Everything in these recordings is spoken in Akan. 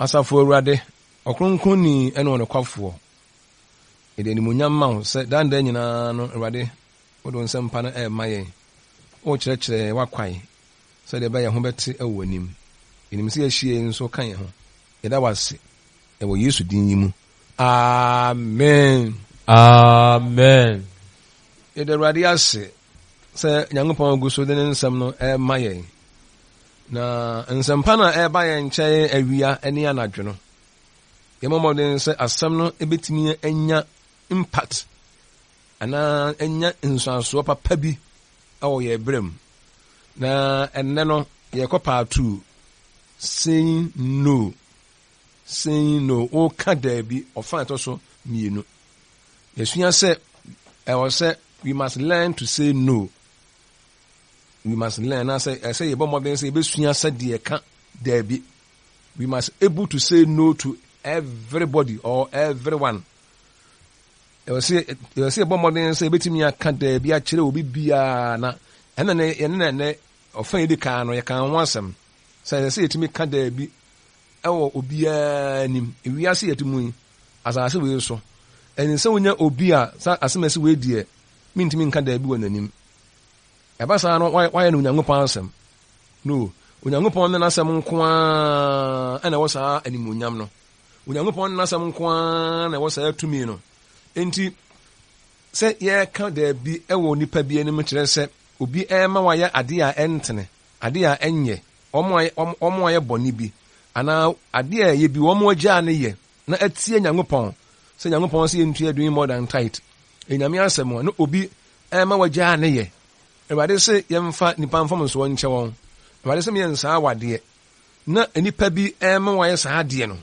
Asafo Awurade, Ɔkronkronni ne Ɔnokwafoɔ, yɛde animuonyam ma wo sɛ daa ne daa nyinaa no, Awurade, wode wo nsɛmpa no rema yɛn. Worekyerɛkyerɛ yɛn w'akwan sɛdeɛ ɛbɛyɛ yɛn ho bɛte wɔ w'anim. Yɛnim sɛ yɛahyia yi nso ka yɛn ho. Yɛda wo ase wɔ Yesu din yi mu. Amen. Amen. Yɛda Awurade ase sɛ Nyankopɔn gu so de ne nsɛm no rema yɛn. Na nsɛmpa no a ɛreba yɛn nkyɛn awia ne anadwo no, yɛmmɔ mmɔden sɛ asɛm no bɛtumi anya impact anaa anya nsuansoɔ papa bi wɔ yɛn berɛ mu. Na ɛnnɛ no, yɛkɔ part two, saying no. Saying no, woka daabi, ɔfa ɛtɔ so mmienu. Yɛsua sɛ ɛwɔ sɛ we must learn to say no. We must learn anaasɛ ɛsɛ yɛbɔ mmɔden sɛ yɛbɛsua sɛdeɛ ɛka daabi. We must able to say no to everybody or everyone. Ɛwɔ sɛ ɛwɔ sɛ yɛbɔ mmɔden sɛ yɛbɛtumi aka daabi akyerɛ obi biara na ɛna ne yɛne na ɛnɛ ɔfa yɛdi kan no yɛka ho asɛm sɛ ɛsɛ sɛ yɛtumi ka daabi ɛwɔ obiara anim. Ewiase yɛte mu yi, asase wei so, ɛne sɛ wonya obi a sa asɛm ɛsɛ wei deɛ mentumi nka daabi wɔ n'anim. Ɛba saa no, wayɛ no Onyankopɔn asɛm. No, Onyankopɔn ne n'asɛm nko ara na ɛwɔ saa animuonyam no. Onyankopɔn ne n'asɛm nko ara na ɛwɔ saa tumi no. Enti, sɛ yɛreka daabi wɔ nipa bi anim kyerɛ sɛ obi rema wayɛ adeɛ a ɛntene, adeɛ a ɛnyɛ, wɔn ayɛ bɔne bi, anaa adeɛ a ɛyɛ bi wɔn agyaa ne yɛ na atia Nyankopɔn, sɛ Nyankopɔn sɛ yɛntua doing more than tithe, ɛyɛ Nyame asɛm a, na obi rema wagyaa ne yɛ. Awurade se yɛmfa nnipa mfomsoɔ nkyɛ wɔn. Awurade se meyɛ nsaa awadeɛ na nnipa bi rema wayɛ saa adeɛ no.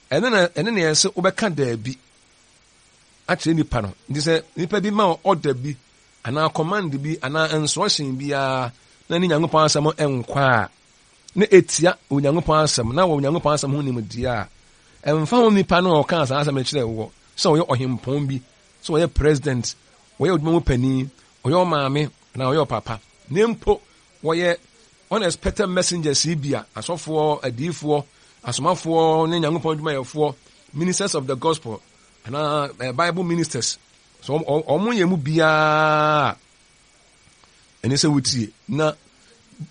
Ɛno na ɛno na ɛsɛ wobɛka daabi akyerɛ nipa no. Nti sɛ nipa bi ma order bi anaa command bi anaa instruction biara na ne Nyankopɔn asɛm nkɔ a, na etia Onyankopɔn asɛm na wɔ Onyankopɔn asɛm ho nimdeɛ a, ɛmfa ho nipa no a ɔkaa saa asɛm no kyerɛ wɔ sɛ ɔyɛ ɔhempɔn bi, sɛ ɔyɛ president, ɔyɛ odwuma mu panin, ɔyɛ ɔmaame anaa ɔyɛ ɔpapa, na mpo wɔyɛ unexpected messengers yi bi a, asɔfoɔ, adiyifoɔ, asomafoɔ ne Nyankopɔn adwumayɛfoɔ, ministers of the gospel anaa eh, Bible ministers, so wɔn yɛ mu biara ɛne sɛ wotie na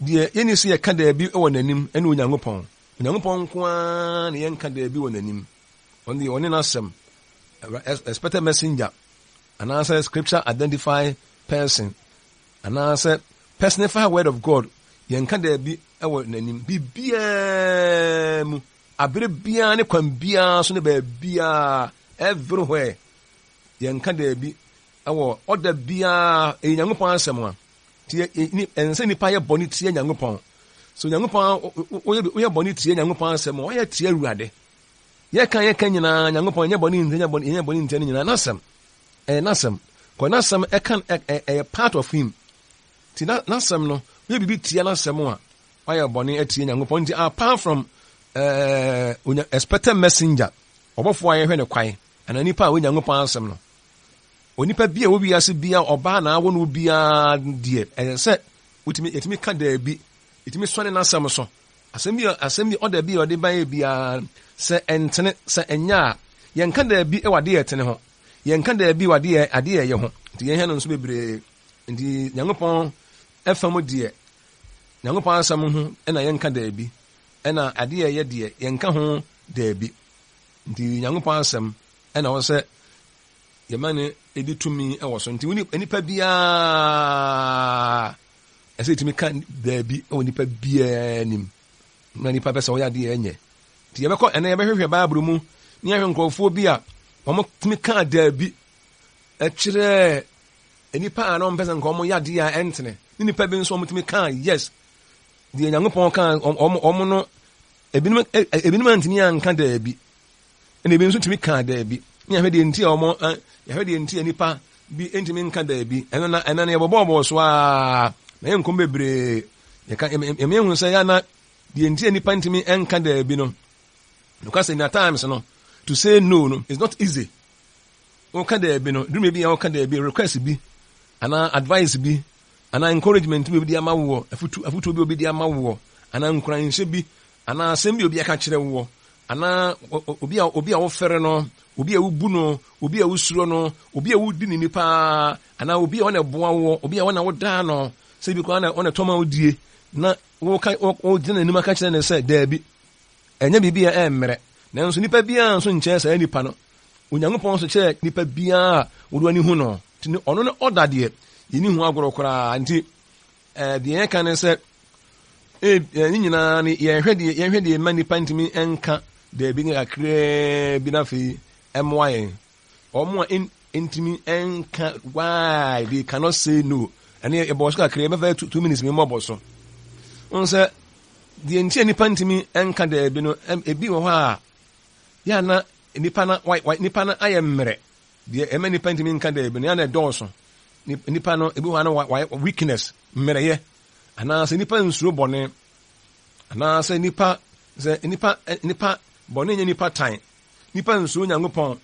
deɛ yɛni sɛ yɛka daabi wɔ n'anim ɛne Onyankopɔn. Onyankopɔn nko ara na yɛnka daabi wɔ n'anim. Ɔno deɛ ɔne n'asɛm expected messenger anaasɛ scripture identify person anaasɛ personify word of God yɛnka daabi wɔ n'anim biribiara mu abere biara ne kwan biara so ne baabiara everywhere yɛnka daabi wɔ ɔda biara ɛyɛ Nyankopɔn asɛm a nti ɛnsɛ nipa yɛ bɔne tia Nyankopɔn so Nyankopɔn woyɛ bɔne tia Nyankopɔn asɛm a ɔyɛ tia Awurade yɛka yɛka nyinaa Nyankopɔn nyɛ bɔne ntia nyɛ bɔne bɔne ntia no nyinaa n'asɛm ɛyɛ n'asɛm kɔ n'asɛm ɛka ɛyɛ part of him ti n'asɛm no woyɛ biribi tia n'asɛm a wayɛ bɔne atia Nyankopɔn nti apart from ɛɛ expected messenger ɔbɔfoɔ a yɛhwɛ ne kwan anaa nipa a wɔyɛ Nyankopɔn asɛm no onipa bi a wɔ wiase bi a ɔbaa na awo no biara deɛ ɛyɛ sɛ wotumi yɛtumi ka daabi yɛtumi sɔne n'asɛm so asɛm bi asɛm bi ɔda bi a ɔde ban yɛ biara sɛ ɛntene sɛ ɛnyɛ a yɛnka daabi wɔ adeɛ ɛtene ho yɛnka daabi wɔ adeɛ adeɛ ɛyɛ ho nti yɛhwɛ no nso bebree nti Nyankopɔn ɛfa mu deɛ Nyankopɔn asɛm ho ɛna yɛnka daabi ɛna adeɛ ɛyɛ deɛ yɛnka ho daabi nti Nyankopɔn asɛm ɛna wɔ sɛ yɛma no ɛdi tumi ɛwɔ so nti nipa biara ɛsɛ yɛtumi ka daabi ɛwɔ nipa biara anim na nipa pɛ sɛ ɔyɛ adeɛ ɛnyɛ nti yɛbɛkɔ ɛnɛ yɛbɛhwehwɛ Bible mu ne yɛhwɛ nkurɔfoɔ bi a wɔn tumi ka daabi ɛkyerɛ nipa a na wɔn pɛ sɛ nka wɔn yɛ adeɛ a ɛntene ne nipa bi nso wɔn tumi ka yes deɛ Nyankopɔn ka wɔn wɔn no ebinom ebinom antumi anka daabi ɛna ebi nso tumi ka daabi ne yɛhwɛ deɛ nti a wɔn yɛhwɛ deɛ nti a nipa bi ntumi nka daabi ɛno na ɛno na yɛbɔbɔɔbɔ so aa na yɛ nkɔm bebree yɛka yɛmɛ ehu sɛ yɛana deɛ nti a nipa ntumi nka daabi no because in at times no to say no no is not easy. Wɔka daabi no dwuma bi a wɔka daabi request bi anaa advice bi anaa encouragement bi obi de ama woɔ afutu afutuo bi obi de ama woɔ anaa nkuranhyɛ bi. Anaa asɛm bi a obi aka kyerɛ woɔ, anaa obi a obi a wofɛre no, obi a wobu no, obi a wosuro no, obi a wodi ne ni paa, anaa obi a ɔna ɛboa woɔ, obi a ɔna wodaa no, sɛ bi koraa na ɔna tɔma wodie, na woka wogyina n'anim aka kyerɛ no sɛ daabi, ɛnyɛ biribi a ɛmmerɛ. Nanso nipa biara nso nkyɛn saa nipa no. Onyankopɔn nso kyerɛ nipa biara a wode w'ani hu no. Nti ɔno ne ɔda deɛ, yɛnni ho agorɔ koraa. Nti Deɛ yɛka ne sɛ, ne nyinaa no yɛhwɛ deɛ yɛhwɛ deɛ ɛma nipa ntumi nka daabi ne kakraa bi na afei ɛmmoa yɛn. Wɔn a ntumi nka why they cannot say no. Ɛne yɛbɔ so kakraa bɛfɛ 2 minutes mi mmɔbɔ so. Wɔn sɛ deɛ nti a nipa ntumi nka daabi no, ebi wɔ hɔ a yɛ ana nipa na nipa no ayɛ mmerɛ. Deɛ ɛma nipa ntumi nka daabi no yɛ ana ɛdɔɔso. Nipa no ebi wɔ hɔ a na wayɛ weakness, mmerɛyɛ, anaasɛ nipa nsuro bɔne, anaasɛ nipa sɛ nipa nipa bɔne nyɛ nipa tan, nipa nsuro Nyankopɔn,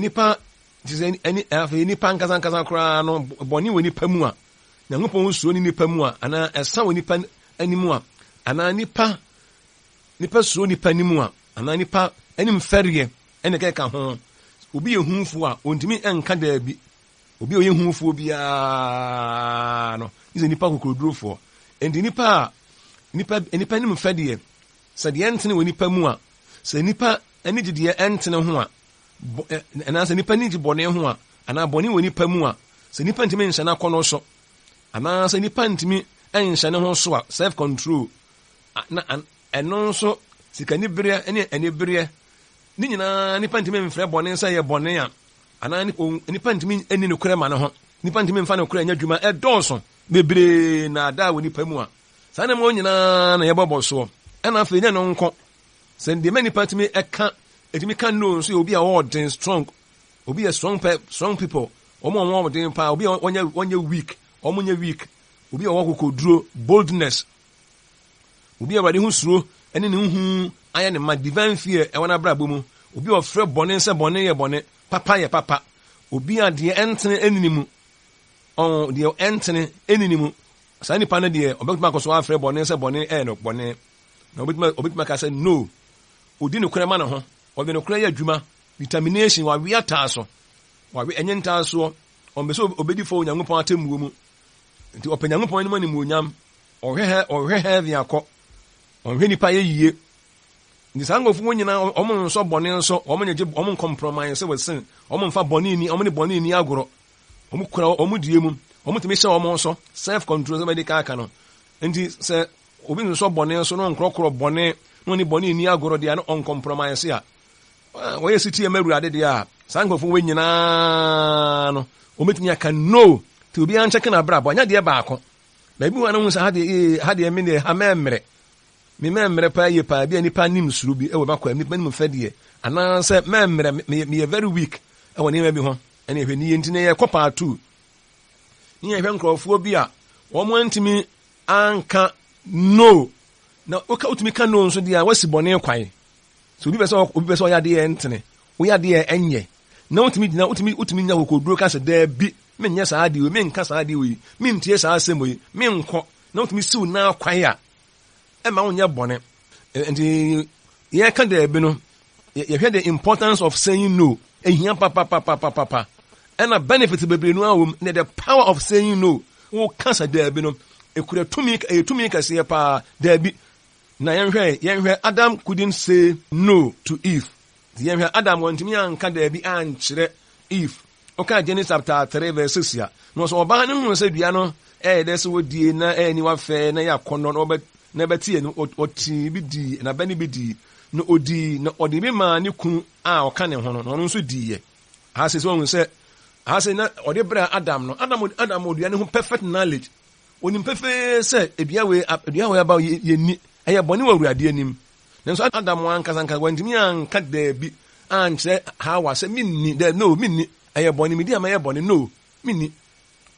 nipa te sɛ ɛni afei nipa nkasa nkasa koraa no bɔne wɔ nipa mu a, Nyankopɔn suro ne nipa mu a, anaa ɛsa wɔ nipa anim a, anaa nipa nipa suro nipa anim a, anaa nipa anim fɛreɛ ɛna ɛkɛka ho. Obi yɛ hufoɔ a, ontumi nka daabi. Obi a ɔyɛ hufoɔ biara no, ne sɛ nipa kokorodurofoɔ. Enti nipa a nipa nipa anim fɛ deɛ, sɛ deɛ ɛntene wɔ nipa mu a, sɛ nipa ani gye deɛ ɛntene ho a, anaasɛ nipa ani gye bɔne ho a, anaa bɔne wɔ nipa mu a, sɛ nipa ntumi nhyɛ n'akɔnnɔ so, anaasɛ nipa ntumi nhyɛ ne ho so a, self control, na ɛno nso sikanibereɛ ne anibereɛ, ne nyinaa nipa ntumi mfrɛ bɔne sɛ ɛyɛ bɔne a, Anaa nnipa ntumi nni nokorɛ ma ne ho, nnipa ntumi mfa nokorɛ nyɛ adwuma, ɛdɔɔso bebree nnaadaa wɔ nnipa mu a, saa nneɛma wɔn nyinaa na yɛbɔbɔ soɔ. Ɛna afei nyɛ no nko, sɛ deɛ ma nnipa tumi ɛka, ɛtumi ka no nso yɛ obi a ɔwɔ den, strong, obi yɛ strong pɛ, strong people, wɔn a wɔwɔ den paa, obi a wɔnyɛ wɔnyɛ weak, wɔn nyɛ weak, obi a ɔwɔ kokoduro, boldness, Obi a Awurade ho suro ne ne hu ayɛ ne ma, divine fear ɛwɔ n'abrabɔ mu. Obi a ɔfrɛ bɔne sɛ bɔne yɛ bɔne, papa yɛ papa. Obi a deɛ ɛntene ɛnni ne mu. Ɔn, deɛ ɛntene ɛnni ne mu. Saa nipa no deɛ, ɔbɛtumi akɔ so afrɛ bɔne sɛ bɔne ɛyɛ no bɔne. Na ɔbɛtumi, ɔbɛtumi aka sɛ no. Odi nokorɛ ma ne ho. Ɔde nokorɛ yɛ adwuma. Determination, wawe ataa so. Wawe, ɛnyɛ ntaasoɔ. Ɔmpɛ sɛ ɔbɛdi fɔ Onyankopɔn atemmuo mu. Nti ɔpɛ Nyankopɔn anim animuonyam. Ɔhwɛ hɛ ɔhwɛ heaven akɔ. Ɔnhwɛ nipa yɛ yie. Nti saa nkurɔfoɔ wɔn nyinaa wɔn nsɔ bɔne nso, wɔn nyegye wɔn nkɔmprɔman sɛ wɔsen, wɔn mfa bɔne ni, wɔn ne bɔne ni agorɔ. Wɔn kura wɔn die mu, wɔn tumi hyɛ wɔn so, self control sɛ bɛde kaaka no. Nti sɛ obi nsɔ bɔne nso na ɔnkorɔkorɔ bɔne na ɔne bɔne ni agorɔ deɛ na ɔnkɔmprɔman se a, wɔyɛ sitie ma Awurade deɛ a, saa nkurɔfoɔ wɔ nyinaa no, wɔbɛtumi aka no nti obiara nkyɛke n'abrabɔ, anyɛ deɛ baako. Baabi wɔ hɔ a na wohu sɛ ha deɛ ee ha deɛ me deɛ ha mɛmmerɛ. Me mɛmmerɛ paa yie paa bi a nipa nim suro bi wɔ m'akwan nipa nim fɛ deɛ anaasɛ mɛmmerɛ meyɛ meyɛ very weak wɔ nneɛma bi ho ɛne ɛhwɛ ne yie nti na yɛkɔ part 2 ne yɛhwɛ nkurɔfoɔ bi a wɔn antumi anka no na woka wotumi ka no nso deɛ a wasi bɔne kwan. Sɛ obi pɛ sɛ obi pɛ sɛ ɔyɛ adeɛ ɛntene, woyɛ adeɛ ɛnyɛ na wotumi gyina wotumi wotumi nya kokoduro ka sɛ daabi Menyɛ saa adeɛ wei, menka saa adeɛ wei, mentie saa asɛm wei, menkɔ, na wotumi siw nan kwan a, ɛmma wonyɛ bɔne. Nti yɛka daabi no, yɛhwɛ the importance of saying no, ehia papapapapapa. Ɛna benefit bebree no awom, ne the power of saying no. Woka sɛ daabi no, ekura tumi, ɛyɛ tumi kɛseɛ paa, daabi. Na yɛnhwɛ, yɛnhwɛ, Adam couldn't say no to Eve. Nti yɛnhwɛ, Adam wantumi anka daabi ankyerɛ Eve. Woka Genesis chapter 3 verse 6 a, na ɔsɛ ɔbaa no hunu sɛ dua no ɛyɛ dɛ sɛ wɔdie na ɛyɛ aniwa fɛ na ɛyɛ akɔnnɔ na ɔbɛ na ɛbɛteɛ no, ɔtee bi dii, na abɛ no bi dii, na ɔdii, na ɔde bi maa ne kunu a ɔka ne ho no, na ɔno nso diiɛ. Aha sɛ sɛ ɔhu sɛ, aha sɛ na ɔde brɛ Adam no, Adam, Adam wɔ dua no ho perfect knowledge. Onim pefee sɛ dua wei, dua wei aba yɛnni, ɛyɛ bɔne wɔ Awurade anim. Nanso Adam ankasa ankasa wantumi anka daabi ankyerɛ Hawa sɛ minni, daabi, no, minni, ɛyɛ bɔne, medi a mɛyɛ bɔne, no, minni,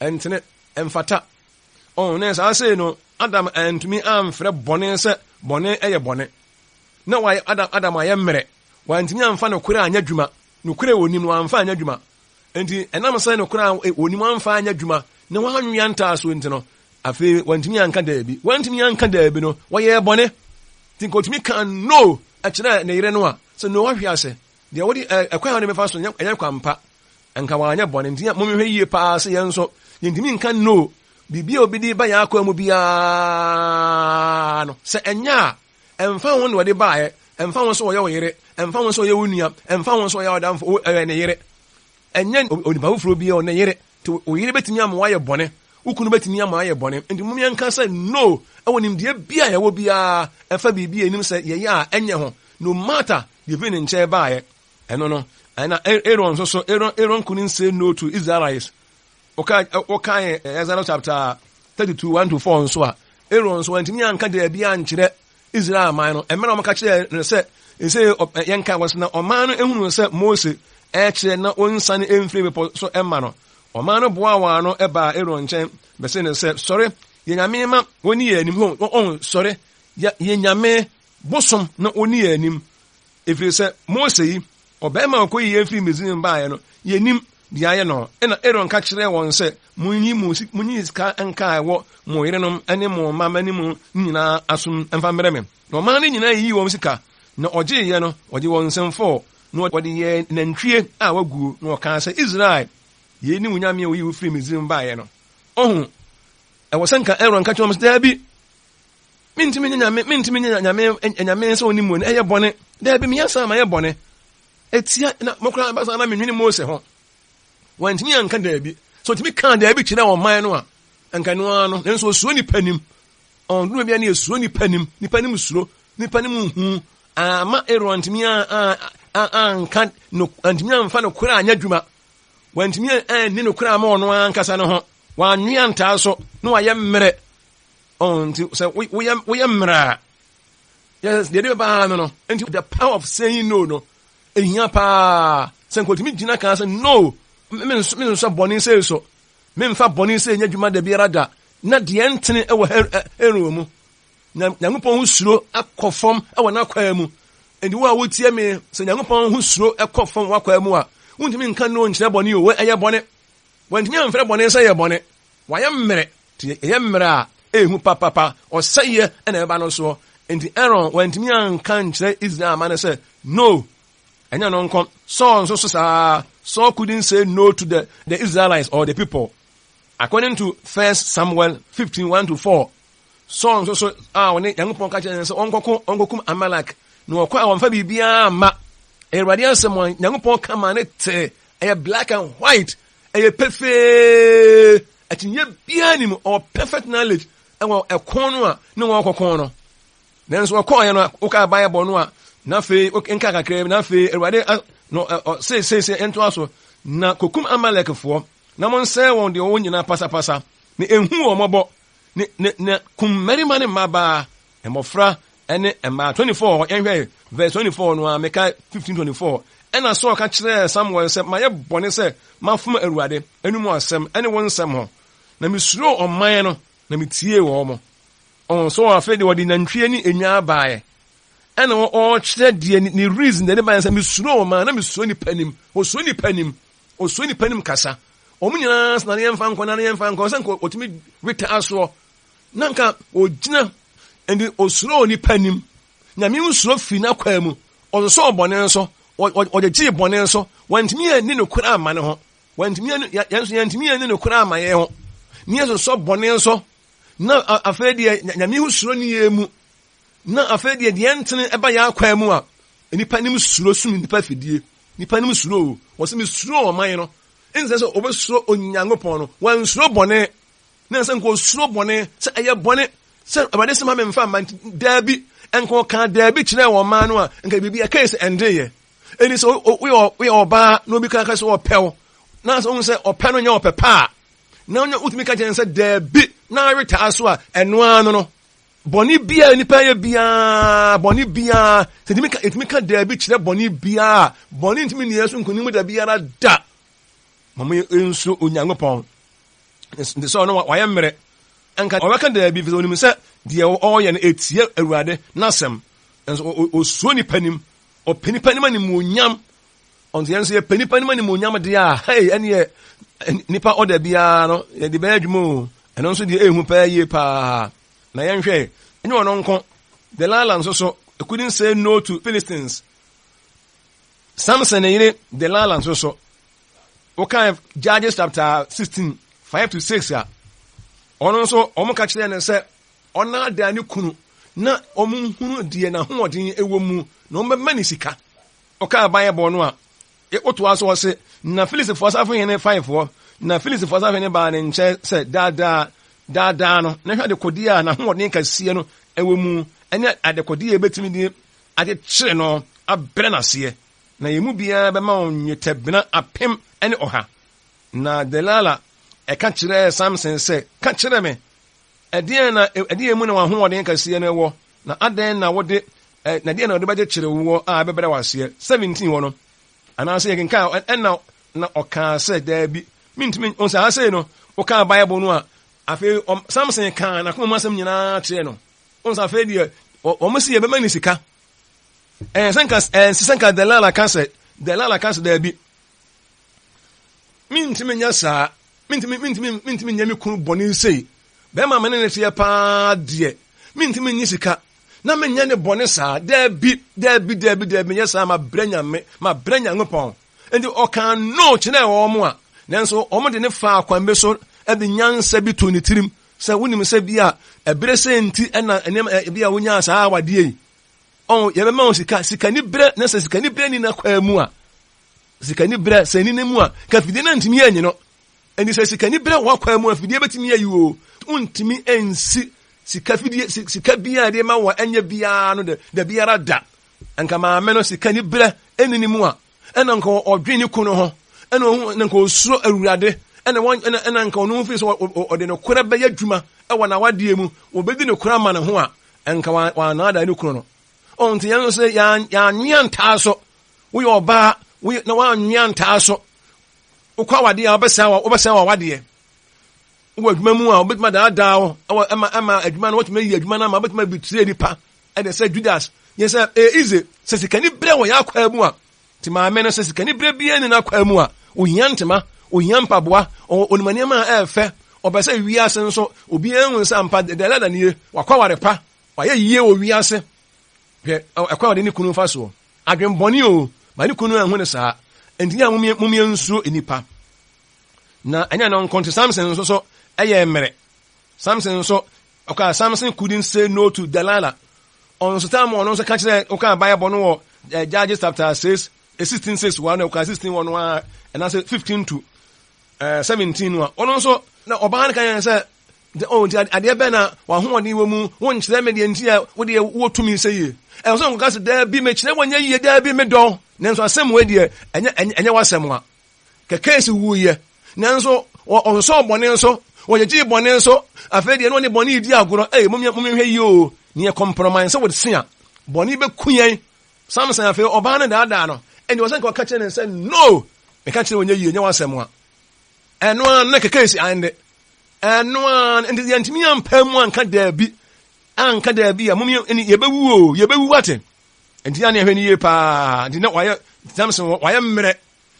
ɛntene, ɛmfata. Oh, ne saa sei no, Adam antumi amfrɛ bɔne sɛ bɔne yɛ bɔne. Na wayɛ, Adam, Adam ayɛ mmerɛ. Wantumi amfa nokorɛ anyɛ adwuma. Nokorɛ a onim no, wamfa anyɛ adwuma. Enti, ɛnam sɛ nokorɛ a onim amfa anyɛ adwuma na wanwea ntaasoɔ nti no, afei wantumi anka daabi. Wantumi anka daabi no, wɔyɛɛ bɔne. Nti nka otumi ka no kyerɛ ne yere no a, sɛ no wahwe ase, deɛ wode ɛkwan a wode mefa so ɛnyɛ kwan pa. Nka wanyɛ bɔne. Nti monhwɛ yie paa sɛ yɛn nso yɛntumi nka no biribi a obi de ba yɛn akwan mu biara no, sɛ ɛnyɛ a, ɛmfa ho na ɔde baeɛ, ɛmfa ho sɛ ɔyɛ wo yere, ɛmfa ho sɛ ɔyɛ wo nua, ɛmfa ho sɛ ɔyɛ ɔdamfo, ɛyɛ ne yere. Ɛnyɛ onipa foforɔ bi ɔne yere. Nti wo yere bɛtumi ama wayɛ bɔne, wo kunu bɛtumi ama wayɛ bɔne. Nti mom yɛnka sɛ no ɛwɔ nimdeɛ bi a yɛwɔ biara ɛfa biribi a yɛnim sɛ yɛyɛ a ɛnyɛ ho, no matter deɛ ɛfiri ne nkyɛn baeɛ. Ɛno no, ɛna Aaron nso so, Aaron couldn't say no to Israelites. Wokae Exodus chapter 32, 1 to 4 nso a, Aaron nso wantumi anka daabi ankyerɛ Israel man no. Mmerɛ a wɔka kyerɛɛ no sɛ, ɛsɛ yɛnka wɔ na ɔman no ehunu sɛ Mose ɛkyerɛ na ɔnsane mfiri bepɔ so ɛma no. Ɔman no boaa wɔn ano baa Aaron nkyɛn bɛsee no sɛ, Sɔre, yɛ nyame ma wɔnni yɛn anim. Ɔn, sɔre, yɛ nyame bosom na ɔnni yɛn anim. Ɛfiri sɛ Mose yi, ɔbarima a ɔkɔyii yɛn firii Misraim baeɛ no, yɛnnim deɛ ayɛ no. Ɛnna Aaron ka kyerɛɛ wɔn sɛ, Monyi mo monyi sika nka a ɛwɔ mo yerenom ne mo mma ne mo nyinaa asom mfa mmrɛ me. Na ɔman no nyinaa yiyii wɔn sika, na ɔgyeeɛ no, ɔgyee wɔn nsɛmfɔɔ, na ɔde yɛɛ nantwie a waguo, na ɔkaa sɛ, Israel, yei ne wo nyame a ɔyii wo firii Misraim baeɛ no. Ɔho, ɛwɔ sɛ nka Aaron ka kyerɛ wɔn sɛ, Daabi, Mentumi nyɛ nyame, mentumi nyɛ nyame, nyame sɛ ɔnim mu no, ɛyɛ bɔne. Daabi, meyɛ saa ma yɛ bɔne. Etia na mokora ba saa na menwene Mose ho. Wantumi anka daabi. Sɛ ɔtumi kaa daabi kyerɛ ɔman no a, anka no ara no, nanso osuro nipa nim. Ɔnduru baabi a ne esuro nipa nim, nipa nim suro, nipa nim hu. Ama Aaron antumi anka no, antumi amfa no kora anyɛ adwuma. Wantumi anni no kora ama ɔno ankasa no ho. Wanwea ntaa so na wayɛ mmerɛ. Ɔn nti sɛ woyɛ woyɛ mmerɛ a yes deɛ de bɛba no no nti the power of saying no no ehia paa sɛ nkotumi gyina kan sɛ no me nsɔ bɔne sei so memfa bɔne sei nyɛ adwuma da biara da na deɛ ntene wɔ Aaron mu na Nyankopɔn ho suro akɔ fam wɔ n'akwaa mu nti wo a wotie me sɛ Nyankopɔn ho suro kɔ fam w'akwaa mu a wontumi nka no nkyerɛ bɔne o ɛyɛ bɔne wantumi amfrɛ bɔne sɛ yɛ bɔne wayɛ mmerɛ Nti ɛyɛ mmerɛ a ɛyɛ hu papapa, ɔsɛeɛ na ɛbɛba no soɔ. Nti Aaron wantumi anka nkyerɛ Israel man no sɛ, No, ɛnyɛ no nko. Saul nso so saa. Saul couldn't say no to the, the Israelites or the people. According to 1 Samuel 15, 1 to 4, Saul nso so a ɔne Nyankopɔn ka kyerɛ no sɛ ɔnkɔko ɔnkɔkum Amalek na ɔkɔ a wɔmfa biribiara mma. Awurade asɛm a Nyankopɔn ka ma ne te ɛyɛ black and white ɛyɛ pefee Akyinnye biara nni mu, ɔwɔ perfect knowledge ɛwɔ ɛko no a ne wɔn kɔko no. Nanso ɔkɔɔyɛ no, wokaa Bible no a, na afei nka kakra bi, na afei Awurade no seeseese ntoa so, na kokum Amalekfoɔ, na monsɛe wɔn deɛ wɔwɔ nyinaa pasapasa, na ehu wɔn mmɔbɔ, ne ne na kum mmarima ne mmabaa, mmɔfra ne mmaa. 24 yɛnhwɛ verse 24 no a meka 15 24. Ɛna Saul ka kyerɛɛ Samuel sɛ, Mayɛ bɔne sɛ mafom Awurade anom asɛm ne wo nsɛm ho, na misuroo ɔman no, na mitiee wɔn. Ɔho Saul afei de ɔde nantwie ne enwaa baeɛ. Ɛna ɔrekyerɛ deɛ ne reason deɛ ne baeɛ sɛ mesuroo ɔman na mesuro nipa nim. Osuro nipa nim. Osuro nipa nim kasa. Wɔn nyinaa sɛ na ne yɛmfa nkɔ na ne yɛmfa nkɔ sɛ nka ɔtumi wetaa soɔ. Na nka ɔgyina nti osuro nipa nim. Nyame nsuro firi n'akwaa mu. Ɔsosɔɔ bɔne nso, ɔgyegyee bɔne nso. Wantumi anni nokorɛ amma ne ho. Wantumi anni, yɛn nso yɛntumi anni nokorɛ amma yɛn ho. Ne yɛsosɔ bɔne nso. Na afei deɛ Nyame ho suro ni yɛn mu. Na afei deɛ deɛ ntene ɛba yɛn akwaa mu a, nipa nim suro sum nipa fidie. Nipa nim suro o. Wɔsɛ mesuro ɔman no. Nsɛ sɛ wɔbɛsuro Onyankopɔn no. Wansuro bɔne. Na sɛ nka osuro bɔne sɛ ɛyɛ bɔne sɛ Awurade sɛ ma memfa mma nti daabi nka ɔka daabi kyerɛɛ wɔn mmaa no a nka biribi ɛkae sɛ ɛndeeɛ ɛni sɛ woyɛ ɔbaa na obi ka ka sɛ ɔpɛ wo na sɛ wohu sɛ ɔpɛ no nyɛ ɔpɛ pa a na wonya wotumi ka kyerɛ sɛ daabi na awetaa so a ɛno ara no no bɔne biara nipa yɛ biara bɔne biara sɛ ɛtumi ka ɛtumi ka daabi kyerɛ bɔne biara bɔne ntumi nni yɛn so nkonim da biara da ma mo nsuro Onyankopɔn nti sɛ ɔno wayɛ mmerɛ nka ɔbɛka daabi fi sɛ onim sɛ deɛ ɔreyɛ no ɛtie awurade n'asɛm nso ɔsuo nipa nim ɔpɛ nipa nim animuonyam ɔnti yɛn nso yɛpɛ nipa nim animuonyam deɛ a hei ɛneɛ nipa ɔda biara no yɛde bɛyɛ adwuma o ɛno nso deɛ ɛhu paa yie paa na yɛnhwɛ ɛnyɛ ɔno nko. Delilah nso so couldn't say no to Philistines. Samson ne yere Delilah nso so, wokan Judges chapter 16, 5 to 6 a, ɔno nso wɔn ka kyerɛɛ no sɛ ɔnaadaa ne kunu na wɔn nhunu deɛ n'ahoɔden wɔ mu na wɔn bɛma ne sika. Ɔkaa Bible no a, wotoa so ɔse, na Filistifoɔ asafohene faefoɔ, na Filistifoɔ asafohene baa ne nkyɛn sɛ daadaa daadaa no, na hwɛ adekodeɛ a n'ahoɔden kɛseɛ no wɔ mu, ne adekodeɛ a ɛbɛtumi de akyekyere no abrɛ no aseɛ, na yɛn mu biara bɛma wo nnwetɛbena 1100. Na Delila ka kyerɛɛ Samson sɛ, Ka kyerɛ me, ɛdeɛn na ɛdeɛn mu na w'ahoɔden kɛseɛ no wɔ, na adɛn na wode na deɛn na wɔde bɛkyekyere woɔ a ɛbɛbrɛ wo aseɛ? 17 hɔ no, anaasɛ yɛkenkan ɛna na ɔkaa sɛ, Daabi, mentumi. Ɔn sɛ ha sei no, wokaa Bible no a, afei Samson kaa n'akoma mu asɛm nyinaa kyerɛɛ no. Ɔn sɛ afei deɛ, wɔn si yɛbɛma ne sika. Ɛnsɛ nka ɛnsɛ nka Delilah ka sɛ, Delilah ka sɛ daabi. Mentumi nyɛ saa. Mentumi mentumi mentumi nyɛ me kunu bɔne sei. Bɛrima me ne ne teɛ paa deɛ, mentumi nye sika na menyɛ ne bɔne saa. Daabi, daabi, daabi, daabi, menyɛ saa, mabrɛ Nyame, mabrɛ Nyankopɔn. Enti ɔkaa no kyerɛɛ wɔn a, nanso wɔn de ne faa kwan bi so de nyansa bi too ne tirim sɛ wonim sɛ bi a ɛberɛ sɛ nti ɛna nneɛma bi a wonyaa saa awadeɛ yi. Ɔn yɛbɛma wo sika, sikani berɛ na sɛ sikani berɛ ni na kwaa mu a, sikani berɛ sɛ ni ne mu a, ka fidie no antumi anyi no. Ɛnti sɛ sikani berɛ wɔ kwaa mu a, fidie bɛtumi ayi o. Wontumi nsi sika fidie, sika biara de ma wɔ ɛnyɛ biara no da biara da. Nka maame no sikani berɛ ɛni ne mu a, ɛna nka ɔdwen ne kunu ho, ɛna ɔhu na nka ɔsuro Awurade, ɛna wɔn ɛna ɛna nka ɔno ho firi sɛ ɔde nokorɛ bɛyɛ adwuma ɛwɔ n'awadeɛ mu, wɔbɛdi nokorɛ ama ne ho a, nka wɔanaadaa ne kunu no. Ɔn nti yɛn nso sɛ yɛanwea ntaa so, woyɛ ɔbaa woyɛ na wɔanwea ntaa so, wokɔ awadeɛ a wobɛsɛe wobɛsɛe w'awadeɛ. Wowɔ adwuma mu a wobɛtumi adaadaa wo ɛwɔ ɛma ɛma adwuma no wɔtumi ayi adwuma no ama wobɛtumi abitire nipa ɛde sɛ Judas yɛ sɛ ɛyɛ easy sɛ sikani berɛ wɔ yɛn akwaa mu a nti maame no sɛ sikani berɛ biara ni n'akwaa mu a ohia ntoma ohia mpaboa onim nneɛma a ɛyɛ fɛ ɔpɛ sɛ wiase nso obiara hu sɛ ampa dɛlɛda nie wakɔ aware pa wayɛ yie wɔ wiase hwɛ ɛkwan a ɔde ne kunu fa soɔ adwenbɔne o ma ne kunu anhu ne saa nti yɛ a mumie nsuo nnipa na ɛnyɛ no nko nti Samson nso so ɛyɛ mmerɛ Samson nso Ɔkaa Samson couldn't say no to Delilah. Ɔno nso tam ɔno nso ka kyerɛ ɔkaa Bible no wɔ eh, Judges chapter 6, 16 6 wɔn na ɔkaa 16 wɔ no a ɛnaasɛ 15 to eh, 17 no a ɔno nso na ɔbaa no ka yɛn sɛ oh, nti adeɛ bɛn na wahoɔden wɔ mu wonkyerɛ me deɛ nti a wodeɛ wowɔ tumi sɛ yie ɛwɔ sɛ nkɔka sɛ daabi mekyerɛ wɔnyɛ yie daabi medɔ nanso asɛm wei deɛ ɛnyɛ ɛnyɛ w'asɛm a Kɛkɛɛsi wuiɛ, nanso ɔnsɔɔ bɔne nso, ɔgyegyee bɔne nso. Afei deɛ na ɔne bɔne redi agorɔ. Ei, momyɛhwɛ yie o, neɛ kɔmprɔman sɛ wode se a, bɔne bɛku yɛn. Samson afei ɔbaa no daadaa no, ɛnti ɔsɛ nka ɔka kyerɛ ne sɛ, no, meka kyerɛ wɔnyɛ yie, nyɛ w'asɛm a. Ɛno ara na kɛkɛɛsi ande. Ɛno ara, nti yɛntumi ampa mu anka daabi, anka daabi a, momyɛ, yɛbɛwu o, yɛbɛwu wate. Nti yɛne ɛhwɛ no yie paa, nti na wayɛ, Samson wayɛ mmerɛ.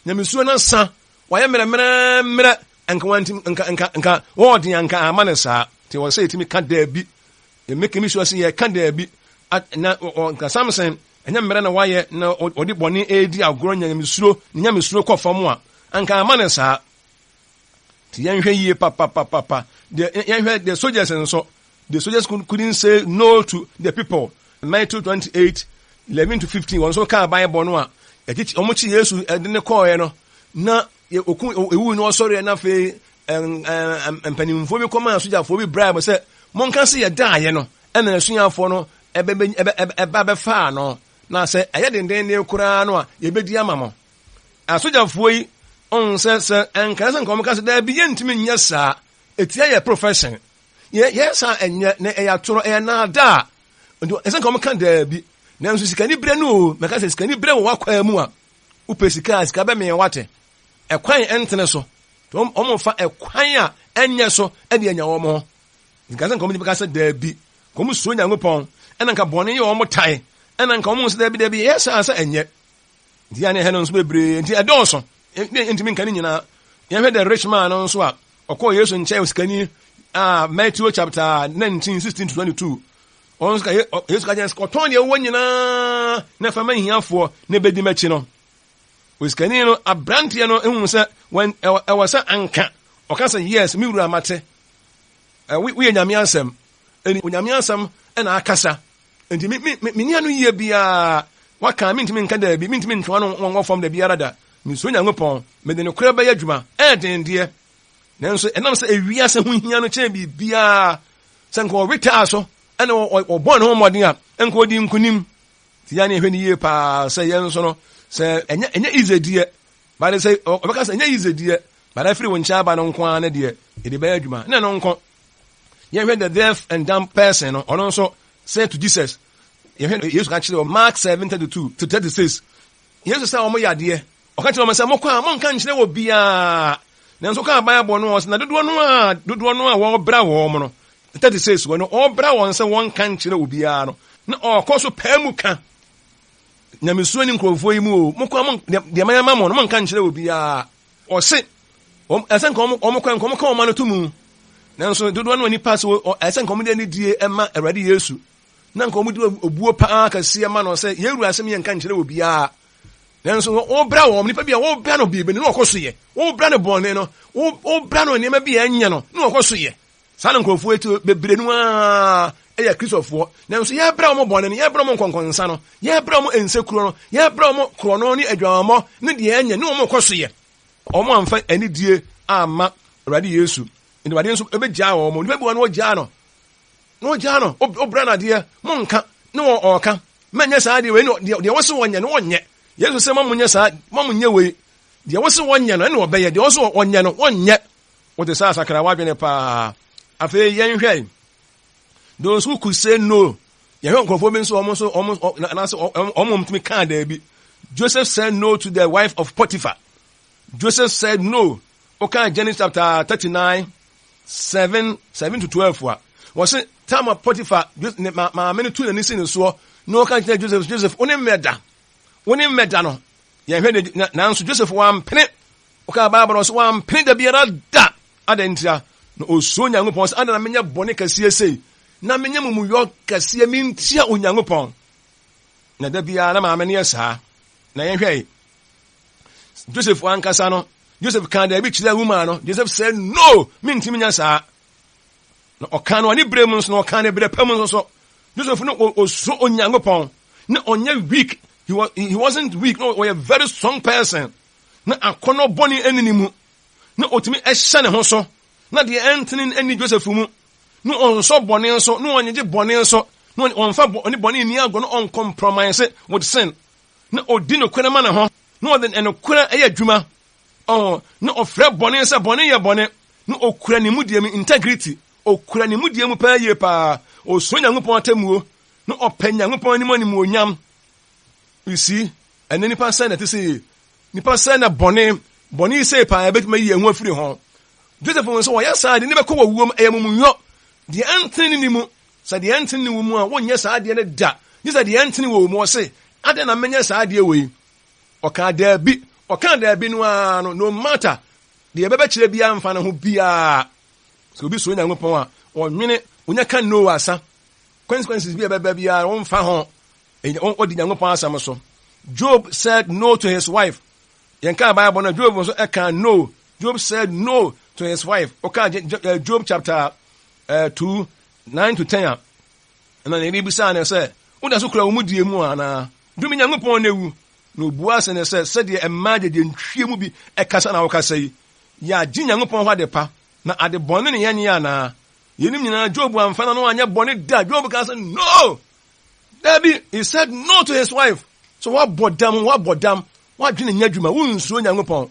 Nyamesuo no asa, wayɛ mmerɛmmerɛmmerɛ, nka wanti nka nka nka wɔɔden anka ama no saa. Nti wɔ sɛ yɛtumi ka daabi. Make me sure sɛ yɛka daabi. Na nka Samson ɛnyɛ mmerɛ na wayɛ na ɔde bɔne ɛredi agorɔ nyamesuro ne nyamesuro kɔ fam a, anka ama no saa. Nti yɛnhwɛ yie papapapapa. Yɛnhwɛ the soldiers nso. The soldiers couldn't say no to the people. Matthew 28, 11 to 15. Wɔn nso kaa Bible no a, wɔn kyi Yesu de ne kɔɔɛ no, na oku ewu no ɔsɔreɛ na afei mpanimfoɔ bi kɔmaa sogyafoɔ bi bribe sɛ monka se yɛdaeɛ no ɛna asuafoɔ no ɛba bɛfaa no na sɛ ɛyɛ dendenden koraa no a yɛbɛdi ama mo. Asogyafoɔ yi ɔn sɛ sɛ ɛnka sɛ nka wɔn ka sɛ daabi yɛntumi nyɛ saa etia yɛ profession Yɛ yɛ saa ɛnyɛ na ɛyɛ atorɔ ɛyɛ naadaa. Nti ɛsɛ nka wɔn ka daabi. Nanso sikani brɛ no o mɛka sɛ sikani brɛ wɔ w'akwaa mu a wopɛ sika a sika bɛmee wate. Ɛkwan ɛntene so. Nti wɔn fa ɛkwan a ɛnyɛ so ɛde anya wɔn ho. Nka sɛ nka wɔn bɛka sɛ daabi. Nka wɔn suro Nyankopɔn ɛna nka bɔne yɛ wɔn tan ɛna nka wɔn sɛ daabi daabi yɛ saa sɛ ɛnyɛ. Nti yɛ ne ɛhɛ no nso bebree nti ɛdɔɔso. Ntumi nka ne nyinaa. Yɛhwɛ the rich man no nso a ɔkɔɔ Yesu nkyɛn osikani a Matthew chapter 19 16 to 22. Ɔno nso ka Yesu ka kyerɛ sɛ kɔtɔn deɛ wowɔ nyinaa na fa ma hiafoɔ na bɛdi m'akyi no. Osikani no aberanteɛ no ehu sɛ wɔn ɛwɔ sɛ anka ɔka sɛ yes me wura mate. Woyɛ nyame asɛm. Ɛni onyame asɛm ɛna akasa. Nti me me me ni ano yie biara waka mentumi nka daabi mentumi ntwe ano wɔn fam da biara da. Mesuro Nyankopɔn mede nokorɛ bɛyɛ adwuma. Ɛyɛ den deɛ nanso ɛnam sɛ ewiase ho hia no kyɛn biribiara sɛ nka ɔwetaa so ɛna ɔbɔɔ ne ho mmɔden a nka ɔdi nkonim nti yɛn ɛhwɛ ne yie paa sɛ yɛn nso no sɛ ɛnyɛ ɛnyɛ easy deɛ bade sɛ ɔbɛka sɛ ɛnyɛ easy deɛ bade afiri wo nkyɛn aba no nko ara ne deɛ yɛde bɛyɛ adwuma na ɛno nko yɛhwɛ the deaf and dumb person no ɔno nso say to Jesus yɛhwɛ Yesu ka kyerɛ Mark 7:32 to 36 Yesu sɛ wɔn yɛ adeɛ Ɔka kyerɛɛ wɔn sɛ, Mokɔ a, monnka nkyerɛ obiara. Nanso ɔkaa Bible no, ɔse, na dodoɔ no a dodoɔ no a wɔrebra wɔn no, 36 wɔ no, ɔrebra wɔn sɛ wɔnka nkyerɛ obiara no, na ɔrekɔ so paa mu ka. Nyamesuo ne nkurɔfoɔ yi mu o, mokɔ a, mon, deɛ mayɛ ama mo no, monnka nkyerɛ obiara. Ɔse, wɔn, ɛsɛ nka wɔn, wɔn kɔ, nka wɔn ka wɔn ano to mu. Nanso dodoɔ no a nipa sɛ, ɛsɛ nka wɔn de anidie ma Awurade Yesu, na nka wɔn de obuo paa kɛseɛ ma no sɛ, yɛn wura asɛm yɛnka nkyerɛ obiara. Nanso wobra wɔn, nipa bi a wobra no biribi no na ɔkɔ so yɛ. Wobra no bɔne no, wobra no nneɛma bi a ɛnyɛ no na ɔkɔ so yɛ. Saa na nkurɔfoɔ yi ti bebree no ara yɛ Kristofoɔ. Nanso yɛbrɛ wɔn bɔne no, yɛbrɛ wɔn nkɔnkɔnsa no, yɛbrɛ wɔn nsekuro no, yɛbrɛ wɔn korɔno ne adwamammɔ ne deɛ ɛnyɛ ne wɔn kɔ so yɛ. Wɔn amfa anidie amma Awurade Yesu. Nti Awurade nso bɛgyaa wɔn. Nipa bi wɔ no wɔgyaa no. Na ɔgyaa no, ɔbrɛ no adeɛ, monka, ne wɔ ɔɔka, mɛnyɛ saa adeɛ wei, ne deɛ deɛ wɔse wɔnyɛ no wɔnyɛ. Yesu sɛ ma monyɛ saa, ma monyɛ wei, deɛ wɔse wɔnyɛ no ɛne wɔbɛyɛ, deɛ wɔse wɔnyɛ no wɔnyɛ. Wote saa sakra w'adwene paa. Afei yɛnhwɛ those who could say no. Yɛhwɛ nkurɔfoɔ bi nso wɔn nso wɔn anaasɛ wɔn wɔn tumi kaa daabi. Joseph said no to the wife of Potiphar. Joseph said no. Wokaa Genesis chapter 39 7 7 to 12 a, wɔse tam a Potiphar ne maame no tu n'ani si ne soɔ na ɔka kyerɛ Joseph, Joseph, wo ne mmɛda, wo ne mmɛda no. Yɛhwɛ ne nanso Joseph wampene. Wokaa Bible no ɔse wampene da biara da. Adɛn ntia? Na osuro Onyankopɔn sɛ adɛn na menyɛ bɔne kɛseɛ sei na menyɛ mumuyɔ kɛseɛ mentia Onyankopɔn. Na da biara na maame no yɛ saa. Na yɛhwɛ Joseph ankasa no, Joseph kaa daabi kyerɛɛ woman no. Joseph said, no, mentumi nyɛ saa. Na ɔkaa no ɔne berɛ mu nso, na ɔkaa no berɛ pa mu nso so. Joseph no ɔsuro Onyankopɔn. Na ɔnyɛ weak. He, was, he wasn't weak. No, ɔyɛ very strong person. Na akɔnnɔ bɔne ɛni ne mu. Na ɔtumi ɛhyɛ ne ho so. Na deɛ ɛntene ɛni Joseph mu. Na ɔnsɔ bɔne nso. Na ɔnyegye bɔne nso. Na ɔmfa ne bɔne nni agorɔ. Na ɔncompromise with sin. Na ɔdi nokorɛ ma ne ho. Na ɔde nokorɛ yɛ adwuma. Ɔho, na ɔfrɛ bɔne sɛ bɔne yɛ bɔne. Na ɔkura ne mudie mu, integrity. Ɔkura ne mudie mu paa yie paa. Ɔsuro Nyankopɔn atemmuo. Na ɔpɛ Nyankopɔn anim animuonyam. You see, ɛnɛ nipa sɛn na ɛte sɛ yie. Nipa sɛn na bɔne, bɔne yi sei paa ɛbɛtumi ayi yɛn ho afiri ho. Joseph hu sɛ wɔyɛ saa de ne bɛkɔ wɔ wuom, ɛyɛ mumuyɔ. Deɛ ɛntene ne ne mu. Sɛ deɛ ɛntene ne wo mu a, wonyɛ saa adeɛ no da. Gye sɛ deɛ ɛntene wɔ wo mu. Ɔse, adɛn na menyɛ saa adeɛ wei? Ɔkaa daabi. Ɔkaa daabi no ara no, no matter deɛ ɛbɛbɛkyerɛ biara mfa ne ho biara. Sɛ obi suro Nyankopɔn a, ɔnwene, onya ka no asa. Consequences bi a ɛbɛba biara, ɔmfa ho. Ɔdi Nyankopɔn asɛm so. Job said no to his wife. Yɛn kaa Bible no, Job nso ɛkaa no. Job said no to his wife. Ɔkaa Job chapter 2, 9 to 10 a, ɛna ne yere bisaa no sɛ, woda so kura wo mu die mu anaa? Dome Nyankopɔn na wu. Na obuaa se no sɛ, Sɛdeɛ mmaa agyegyentwie mu bi kasa na wokasa yi. Yɛagye Nyankopɔn hɔ ade pa, na ade bɔne ne yɛnyɛ anaa? Yeinom nyinaa Job amfa n'ano anyɛ bɔne da. Job kaa sɛ, No! Dabi! He said no to his wife. So woabɔ dam, woabɔ dam, woadwene nyɛ adwuma, wonsuro Nyankopɔn.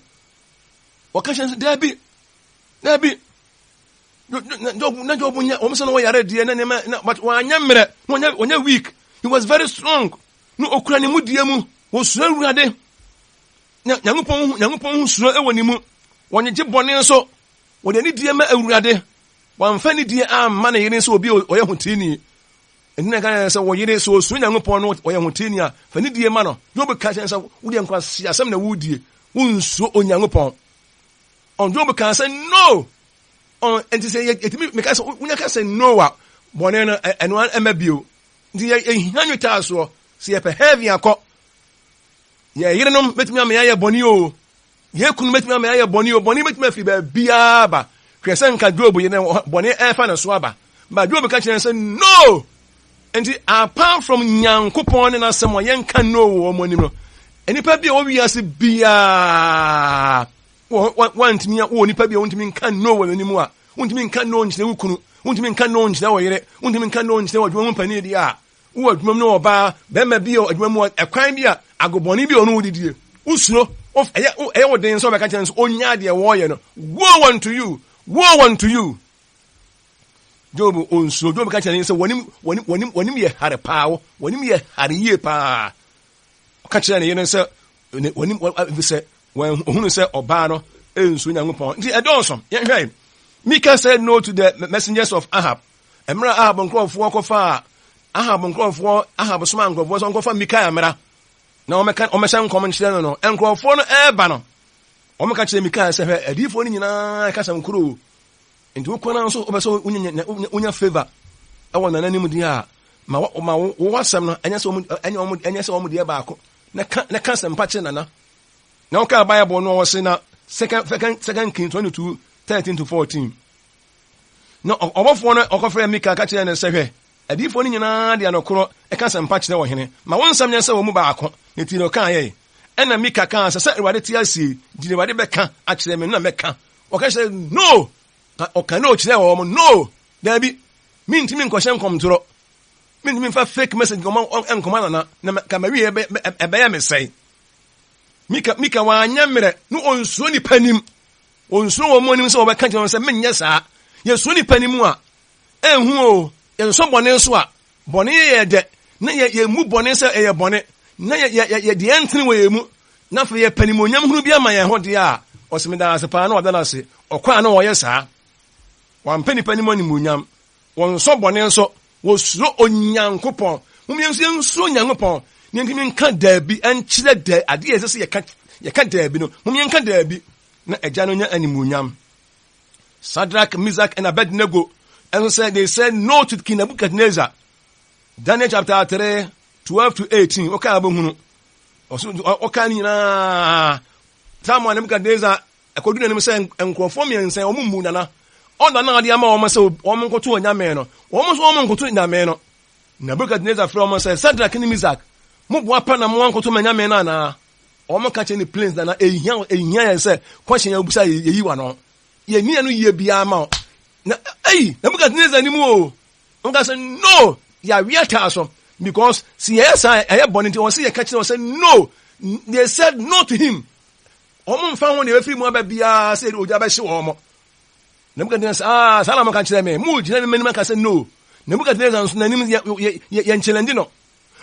Wɔka kyerɛ no sɛ, Dabi! Dabi! Job na Job nyɛ wɔn sɛ na wɔyare deɛ na nneɛma na but wɔanyɛ mmerɛ na wɔnyɛ wɔnyɛ weak. He was very strong. Na okura ne mu die mu. Wɔsuro Awurade. Na Nyankopɔn ho Nyankopɔn ho suro wɔ ne mu. Wɔnyegye bɔne nso. Wɔde anidie ma Awurade. Wɔamfa anidie amma ne yere sɛ obi a ɔyɛ hoteeni. Ɛnti na ɛka yɛn sɛ wɔ yere sɛ osuro Nyankopɔn no ɔyɛ hoteeni a fa anidie ma no. Job ka kyerɛ sɛ wodeɛ nkwasi asɛm na wodie. Wonsuro Onyankopɔn. Ɔn Job kaa sɛ no. Ɔn ɛnti sɛ yɛtumi meka sɛ wonya ka sɛ no a bɔne no ɛno ɛmɛ bio. Nti yɛhia nwetaasoɔ sɛ yɛpɛ heaven akɔ. Yɛn yerenom bɛtumi ama yɛayɛ bɔne o. Yɛn kunu bɛtumi ama yɛayɛ bɔne o. Bɔne bɛtumi afiri baabiara ba. Hwɛ sɛ nka Job yere bɔne ɛrefa ne so aba. Ba Job ka kyerɛ no sɛ no! Nti apart from Nyankopɔn ne n'asɛm a yɛnka no wɔ wɔn anim no, nnipa bi a wɔ wiase biara wɔntumi wɔ nipa bi a wɔntumi nka no wɔ n'anim a, wontumi nka no nkyerɛ wo kunu, wontumi nka no nkyerɛ wo yere, wontumi nka no nkyerɛ w'adwuma mu panin deɛ a, wowɔ adwuma mu ne ɔbaa, bɛrima bi wɔ adwuma mu ɛkwan bi a agobɔne bi a ɔne wo didie, wosuro, ɛyɛ ɛyɛ wo den sɛ ɔbɛka kyerɛ no sɛ ɔnyaa deɛ wɔreyɛ no. Woe unto you! Woe unto you! Job onsuro. Job ka kyerɛ ne sɛ wɔnim wɔnim wɔnim wɔnim yɛ hare paa wo wɔnim yɛ hare yie paa. Ɔka kyerɛ ne yere sɛ wɔnim sɛ wɔhunu sɛ ɔbaa no nsuro Nyankopɔn. Nti ɛdɔɔso. Yɛnhwɛ. Mika said no to the messengers of Ahab. Mmerɛ Ahab nkurɔfoɔ kɔfaa Ahab nkurɔfoɔ Ahab somaa nkurɔfoɔ sɛ wɔnkɔfa Mikaia mmra na wɔmmɛka wɔmmɛhyɛ nkɔm nkyerɛ no no, nkurɔfoɔ no ɛreba no, wɔka kyerɛ Mikaia sɛ hwɛ adiyifoɔ no nyinaa ɛka sɛm koro o. Nti wokɔ no nso wopɛ sɛ wonya wonya favor ɛwɔ nana anim deɛ a ma ma wo wo asɛm no ɛnyɛ sɛ wɔn ɛnyɛ wɔn ɛnyɛ sɛ wɔn deɛ baako na ka na ka asɛmpa kyerɛ nana. Na wɔka Bible no a wɔse na second second second King 22 13 to 14. Na ɔbɔfoɔ no ɔkɔfrɛɛ Mika ka kyerɛɛ no sɛ, Hwɛ, adiyifoɔ no nyinaa de anokorɔ ka asɛmpa kyerɛ ɔhene. Ma wo nsɛm nyɛ sɛ wɔn mu baako. Na tie deɛ ɔkaeɛ. Ɛnna Mika kaa sɛ, Sɛ Awurade te ase yi, deɛ Awurade bɛka akyerɛ me no na mɛka. Ɔka kyerɛɛ no, ɔka no kyerɛɛ wɔn, no, daabi, mentumi nkɔhyɛ nkɔmtorɔ. Mentumi mfa fake message nkɔma nkɔma nana, na ka mawie ɛbɛyɛ me sɛe. Mika, Mika wanyɛ mmerɛ, na ɔnsuro nipa nim. Wɔnsuro wɔn anim sɛ wɔbɛka kyerɛ wɔn sɛ menyɛ saa. Yɛsuro nnipa anim a, ɛnhu o. Yɛnsɔ bɔne nso a, bɔne yɛ yɛ dɛ, na yɛ yɛmmu bɔne sɛ ɛyɛ bɔne, na yɛ yɛ yɛ deɛ ɛntene wɔ yɛn mu, na afei yɛpɛ animuonyam hunu bi ama yɛn ho deɛ a, ɔse meda ase paa na wada no ase. Ɔkwan a na ɔyɛ saa. Wampɛ nnipa anim animuonyam. Wɔnsɔ bɔne nso. Wɔsuro Onyankopɔn. Mom yɛn nso yɛnsuro Onyankopɔn na yɛntumi nka daabi nkyerɛ dɛ adeɛ a ɛsɛ sɛ yɛka yɛka daabi no. Mom yɛnka daabi na Agya no nya animuonyam. Shadrach, Meshach, and Abednego nso sɛ they said no to King Nebuchadnezzar. Daniel chapter 3, 12 to 18. Wɔka abɛhunu. Ɔso ɔka ne nyinaa. Tam a Nebuchadnezzar ɛkɔdu n'anim sɛ nkurɔfoɔ mmiɛnsa wɔn mmu nana. Ɔda na ɔde ama wɔn sɛ wɔn nkoto onyame no. Wɔn nso wɔn nkoto nyame no. Nebuchadnezzar frɛ wɔn sɛ Shadrach ne Meshach, mo boa pa na mo ankoto ma nyame no anaa? Wɔn ka kyerɛ ne planes nana ehia ehia yɛn sɛ question yɛn obisa yɛyi wa no. Yɛn ni ɛno yie biara ma na eyi Nebuchadnezzar anim o. Wɔn ka sɛ no yɛawe ataa so because si yɛyɛ saa ɛyɛ bɔne nti wɔn sɛ yɛka kyerɛ wɔn sɛ no, they said no to him. Wɔn mfa ho deɛ ɛbɛfiri mu aba biara sɛ ogya bɛhye wɔn. Nebukadnezar ah saa na moka kyerɛ me. Mo gyina me m'anim aka sɛ no. Nebukadnezar nso n'anim yɛ yɛ yɛ yɛn challenge no.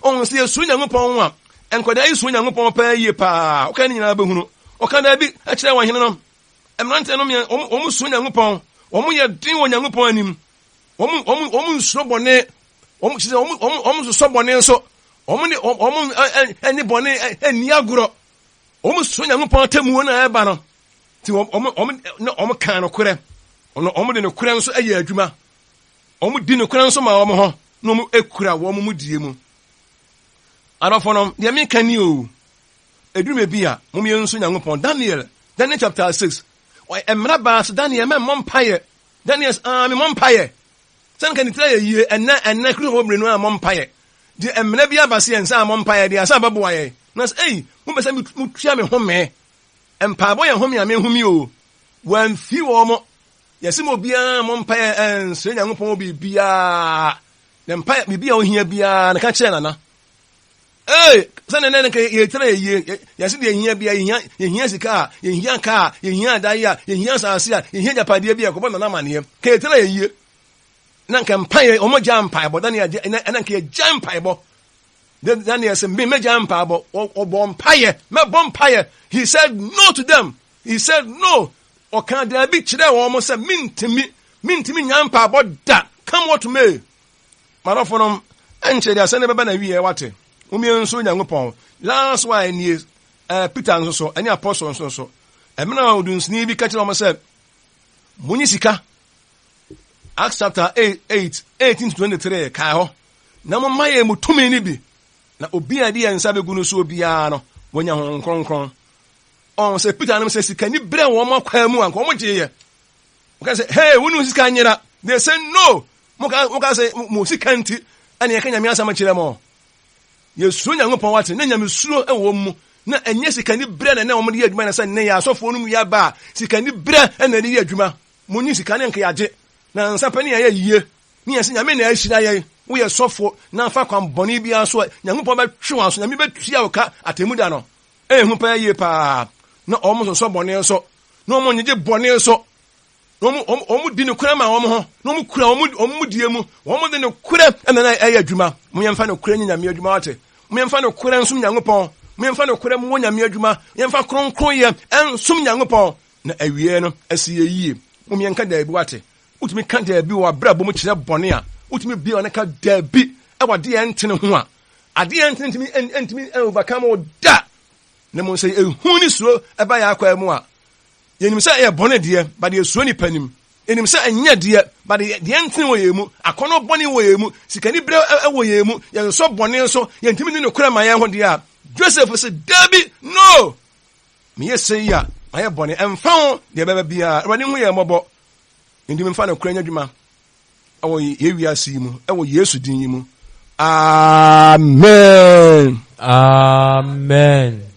Ɔho sɛ yɛsuro Nyankopɔn a, nkwadaa yi suro Nyankopɔn paa yie paa. Woka ne nyinaa bɛhunu. Ɔka daabi kyerɛ wɔn hene no. Mmeranteɛ no wɔn wɔn suro Nyankopɔn. Wɔn yɛ den wɔ Nyankopɔn anim. Wɔn wɔn wɔn nsuro bɔne. Wɔn kyerɛ wɔn wɔn wɔn nsosɔ bɔne nso. Wɔn ne wɔn wɔn ɛne bɔne ɛnni agorɔ. Wɔn suro Nyankopɔn atemmuo no a ɛba no. Nti wɔn wɔn wɔn na wɔn kan nokorɛ. Wɔn wɔn de nokorɛ nso yɛ adwuma. Wɔn di nokorɛ nso ma wɔn ho na wɔn ekura wɔn mu die mu. Adɔfo no, deɛ meka ni o. Eduru baabi a, mom yɛn nso Nyankopɔn. Daniel, Daniel chapter 6. Mmara baa so Daniel mɛmmɔ mpaeɛ. Daniel sɛ, ah, memmɔ mpaeɛ. Sɛ nka ne tiri ayɛ yie, ɛnnɛ, ɛnnɛ, Kristofoɔ mmienu ammɔ mpaeɛ. Deɛ mmara bi aba sɛ yɛn nsa ammɔ mpaeɛ deɛ, asa bɛboa yɛn. Na sɛ, ei, mopɛ sɛ motua me home. Mpaebɔ yɛ home a mehome o. Wɔamfi wɔn mo. Yɛse ma obiara mmɔ mpaeɛ ɛnsrɛ Nyankopɔn wɔ biribiara. Na mpaeɛ, biribi a ohia biara, no ka kyerɛ Nana. Ee, sɛ nɛnɛ no nka yɛtena yɛ yie. Yɛse deɛ yɛhia biara, yɛhia, yɛhia sika a, yɛhia kaa a, yɛhia adan a, yɛhia asase a, yɛhia agyapadeɛ bi a, yɛkɔbɔ Nana amaneɛ. Ka yɛtena yɛ yie. Na nka mpaeɛ, wɔn gya mpaebɔ, Daniel, ɛna nka yɛgya mpaebɔ. Daniel sɛ, me mɛgya mpaebɔ. Ɔbɔ mpaeɛ, mɛbɔ mpaeɛ. He said no to them. He said no. Ɔka daabi kyerɛɛ wɔn sɛ, mentumi, mentumi nya mpaebɔ da. Come what may. M'adɔfo nom, ɛnkyɛ de asɛm no bɛba n'awieɛ, wate? Momyɛ nso Onyankopɔn. Last one nie, eh, Peter nso so, ɛne apostle nso so. Ɛmena a odunsini bi ka kyerɛ wɔn sɛ, monyi sika. Acts chapter 8, 8, 18 to 23, kae hɔ. Na momma yɛn mo tumi no bi, na obi a yɛde yɛn nsa bɛgu no soɔ biara no, wanya Honhom Kronkron. Ɔn sɛ Peter nom sɛ sikani brɛ wɔn akwaa mu a, nka wɔn gyeeɛ. Wɔka sɛ, hey, wo ne wo sika nyera. They say no. Moka moka sɛ mo sika nti ɛna yɛka Nyame asɛm kyerɛ mo. Yɛsuro Nyankopɔn wate, na nyamesuro wɔ wɔn mu. Na ɛnyɛ sikani brɛ na ɛna wɔn de yɛ adwuma na sɛ nnɛ yɛ asɔfoɔ no mu yɛ aba a, sikani brɛ ɛna ɛde yɛ adwuma. Mo nyi sika ne nka yɛagye. Na nsa pɛ ne yɛayɛ yie. Ne yɛn sɛ Nyame na ahyira yɛn. Woyɛ sɔfo na fa kwan bɔne biara so a, Nyankopɔn bɛtwe wɔn aso. Nyame bɛtua wo ka atemmu da no. Ɛyɛ hu paa yie paa. Na wɔn sosɔ bɔne so. Na wɔn nyegye bɔne so. Na wɔn wɔn wɔn di nokorɛ ma wɔn ho. Na wɔn kura wɔn wɔn mudie mu. Wɔn de nokorɛ na na ɛyɛ adwuma. Mo yɛn fa nokorɛ nyɛ Nyame adwuma wate. Mo yɛn fa nokorɛ nsom Nyankopɔn. Mo yɛn fa nokorɛ mmɔ Nyame adwuma. Yɛn fa kronkronyɛ nsom Nyankopɔn. Na awiei no, ɛsi yɛ yie. Mom yɛnka daabi, wate? Wotumi ka daabi wɔ abrabɔ mu kyerɛ bɔne a, wotumi bue w'ano ka daabi wɔ adeɛ a ɛntene ho a, adeɛ a ɛntene ntumi ntumi overcome wo da. Na mmom sɛ ehu ne suro ɛba yɛn akwaa mu a, yɛnim sɛ ɛyɛ bɔne deɛ, but yɛsuro nipa nim. Yɛnim sɛ ɛnyɛ deɛ, but deɛ ɛntene wɔ yɛn mu, akɔnnɔ bɔne wɔ yɛn mu, sikaniberɛ wɔ yɛn mu, yɛnsɔ bɔne so, yɛntumi nni nokorɛ ma yɛn ho deɛ a, Joseph se daabi, no! Meyɛ sei a, mayɛ bɔne. Ɛmfa ho deɛ ɛbɛba biara, Awurade nhu yɛn mmɔbɔ. Enti memfa nokorɛ nyɛ adwuma wɔ yɛn wiase yi mu, wɔ Yesu din yi mu. Amen. Amen.